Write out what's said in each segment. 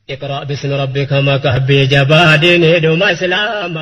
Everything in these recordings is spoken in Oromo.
اقرأ باسم ربك مكبي جبادين دوم إسلام.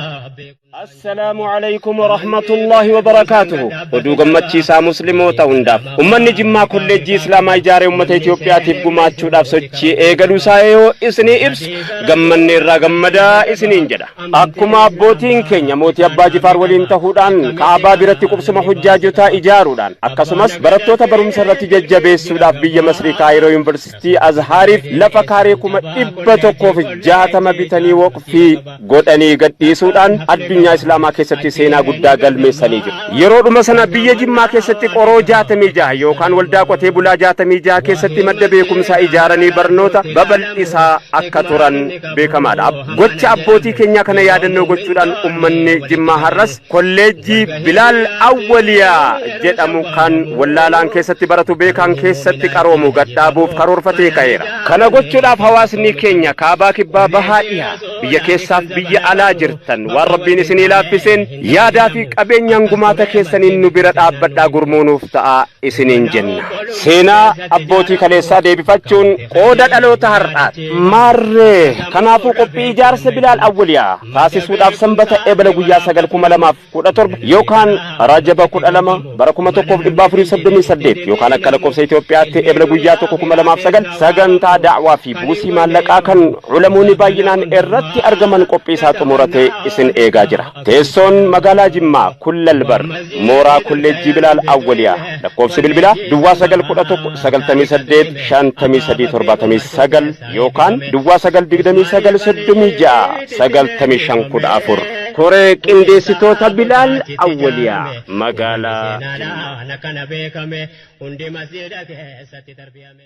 Assalaamu alaykum warahmatullaahi wabarakaatuhu. Oduu gammachiisaa musliimoota hundaaf. Ummanni Jimmaa kolleejjii Islaamaa ijaaree ummata Itoophiyaatiif gumaachuudhaaf sochii eegaluu isaa yoo isinii ibsu gammanne irraa gammadaa isiniin jedha. Akkuma abbootiin keenya mootii Abbaa Jifaar waliin tahuudhaan Ka'abaa biratti qubsuma hujjaajotaa ijaaruudhaan akkasumas barattoota barumsa irratti jajjabeessuudhaaf biyya Masrii Kaayiroo Yuunivarsiitii Azhaariif lafa kaaree 160,000 bitanii waqfii godhanii gadhiisuudhaan addunyaa Islaamaa keessatti seenaa guddaa galmeessanii jiru. Yeroodhuma sana biyya Jimmaa keessatti qoroo 66 yookaan waldaa qotee bulaa 66 keessatti madda beekumsaa ijaaranii barnoota babal'isaa akka turan beekamaadha. Gocha abbootii keenyaa kana yaadannoo gochuudhaan ummanni Jimmaa har'as kolleejjii Bilaal Awwaliyaa jedhamu kan wallaalaan keessatti baratu beekaan keessatti qaroomu gadhaabuuf karoorfatee ka'eera. Kana gochuudhaaf hawaasni keenya kaabaa kibbaa bahaa dhihaa biyya keessaaf biyya alaa jirtan waan rabbiin isinii laaffiseen yaadaa fi qabeenyaan gumaata keessaniin nu bira dhaabbadhaa gurmuunuuf ta'a isiniin jenna. Seenaa abbootii kaleessaa deebifachuun qooda dhaloota har'aati. Maarree kanaafuu qophii ijaarsa Bilaal Awwaliyaa taasisuudhaaf sanbata ebala guyyaa 9 2017 yookaan Rajaba 12 bara 1438 yookaan akka lakkoofsa Itoophiyaatti ebla guyyaa 1 2009 sagantaa da'waa fi buusii maallaqaa kan ulamoonni baay'inaan irratti argaman qophii isaa xumuratee isin eegaa jira. Teessoon magaalaa Jimmaa Kullalbar mooraa kolleejjii Bilaal Awwaliyaa lakkoofsi bilbilaa duwwaa 9 11 98 53 79 yookaan duwwaa 9 29 36 95 14. Koree qindeessitoota Bilaal Awwaliyaa magaalaa Jimmaa. Kana beekame hundi masjida keessatti tarbiyame.